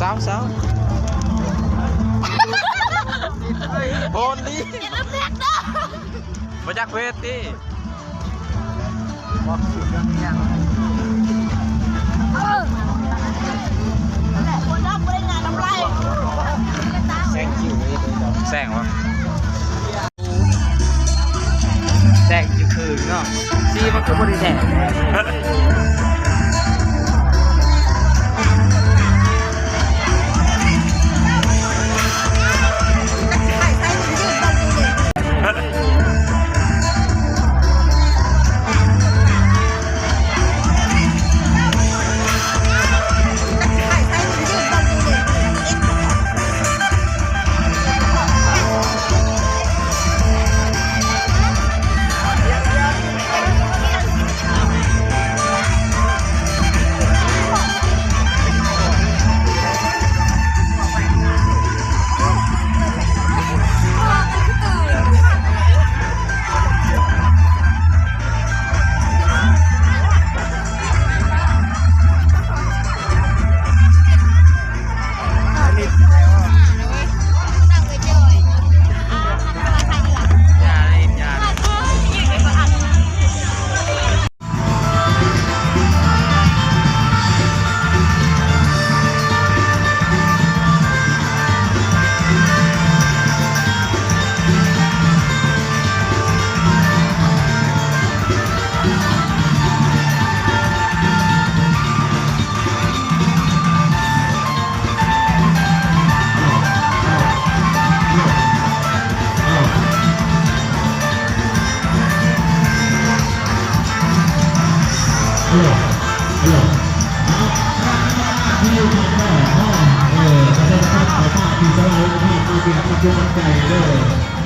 ສາວ ສາວ ໂພນລີ ຢ່າລືມແທັກເດີ ບໍ່ຈັກເວດຕິ. ແຊງວະ ແຊງຢູ່ຄືນເນາະ ຊີມັນຄືບໍ່ໄດ້ແຊງ. ເອີ ປະຊາສັມພັນເຂົ້າມາທີ່ສາລາອົງຄະມາດ ມີເວລາປັດຈຸບັນໃຈເດີ.